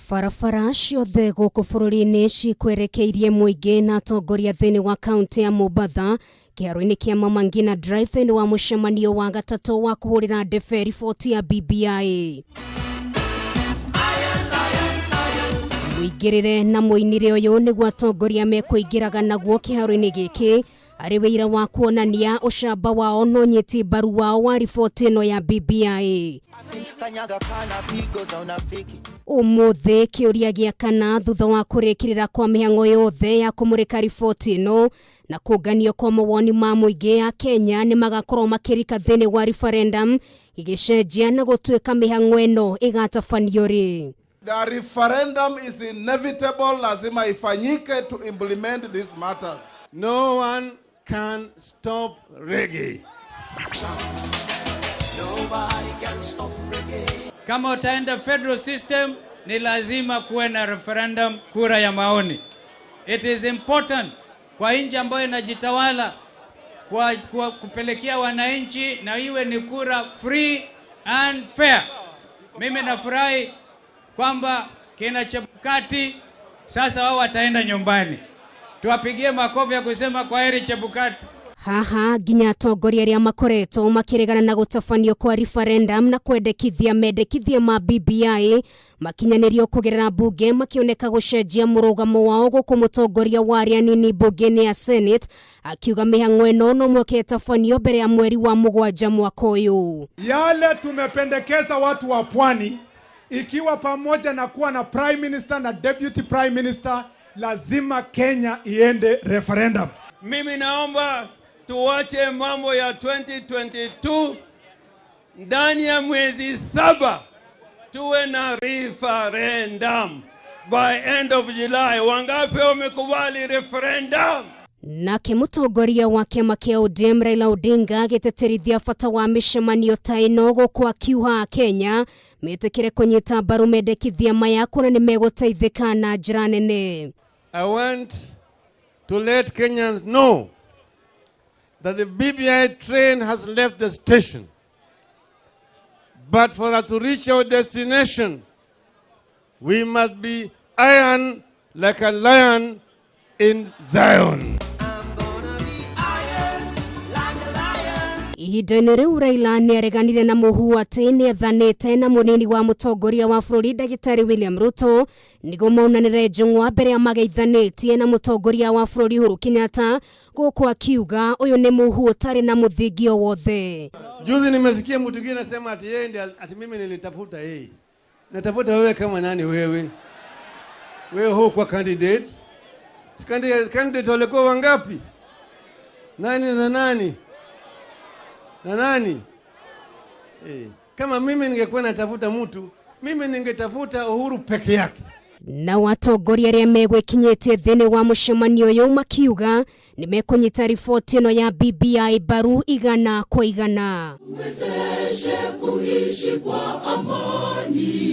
Barabara ciothe gũkũ bũrũri-inĩ cikwerekeirie mũingĩ na atongoria thĩinĩ wa kaunti ya Mombatha kĩharo-inĩ kĩa Mama Ngina Drive thĩinĩ wa mũcemanio wa gatatũ wa kũhũrĩra ndebe riboti ya BBI. Mũingĩrĩre na mũinĩre ũyũ nĩguo atongoria mekũingĩraga naguo kĩharo-inĩ gĩkĩ arĩ wĩira wa kuonania ũcamba wao na ũnyiti mbaru wao wa riboti ĩno ya BBI. Ũmũthĩ kĩũria gĩa kana thutha wa kũrĩkĩrĩra kwa mĩhang'o yothe ya kũmũrĩka riboti ĩno na kũnganio kwa mawoni ma mũingĩ ya Kenya nĩ magakorwo makĩrika thĩinĩ wa referendum gĩgĩcenjia na gũtuĩka mĩhang'o ĩno ĩgatabanio rĩ. The referendum is inevitable, lazima ifanyike to implement these matters. No one can stop reggae. Kama utaenda federal system, ni lazima kuwe na referendum, kura ya maoni. It is important kwa nchi ambayo inajitawala kwa kupelekea wananchi na iwe ni kura free and fair. Mimi nafurahi kwamba kina Chebukati sasa wao wataenda nyumbani. Tuwapigie makofi ya kusema kwaheri Chebukati. Haha nginya atongoria arĩa makoretwo makĩregana na gũtabanio kwa referendum na kwendekithia mendekithia ma BBI makinyanĩrio kũgerera mbunge makĩoneka gũcenjia mũrũgamo wao gũkũ mũtongoria wa arĩa anini mbunge-inĩ ya Senate akiuga mĩhang'o ĩno no mũhaka ĩtabanio mbere ya mweri wa mũgwanja mwaka ũyũ. Yale tumependekeza watu wa pwani, ikiwa pamoja na kuwa na prime minister na deputy prime minister, lazima Kenya iende referendum. Mimi naomba tuwache mambo ya 2022 ndani ya mwezi 7 tuwe na referendum by end of July. Wangapi wamekubali referendum? Nake mũtongoria wa kĩama kĩa ODM Raila Odinga agĩtĩtĩrithia bata wa mĩcemanio ta ĩno gũkũ akiuga Kenya metĩkĩre kũnyita mbaru mendekithia maya kuona nĩ megũteithĩka na njĩra nene. I want to let Kenyans know that the BBI train has left the station. But for us to reach our destination, we must be iron like a lion in Zion. Ihinda-inĩ rĩu Raila nĩ areganire na mũhu atĩ nĩ ethanĩte na mũnini wa mũtongoria wa bũrũri ndagĩtarĩ William Ruto nĩguo maunanĩre njũng'wa mbere ya mageithanĩtie na mũtongoria wa bũrũri Uhuru Kenyatta gũkũ akiuga ũyũ nĩ mũhu ũtarĩ na mũthingi o wothe. Juzi nimesikia mtu mwingine anasema ati yeye ndiye, ati mimi nilitafuta yeye. Natafuta wewe kama nani wewe? Wewe hukuwa candidate. Si candidate walikuwa wangapi? Nani na nani? Na nani? Kama mimi ningekuwa natafuta mtu, mimi ningetafuta Uhuru peke yake. Na atongoria arĩa megwĩkinyĩtie thĩinĩ wa mũcemanio ũyũ makiuga nĩ mekũnyita riboti ĩno ya BBI mbaru 100%. Tuwezeshe kuishi kwa amani.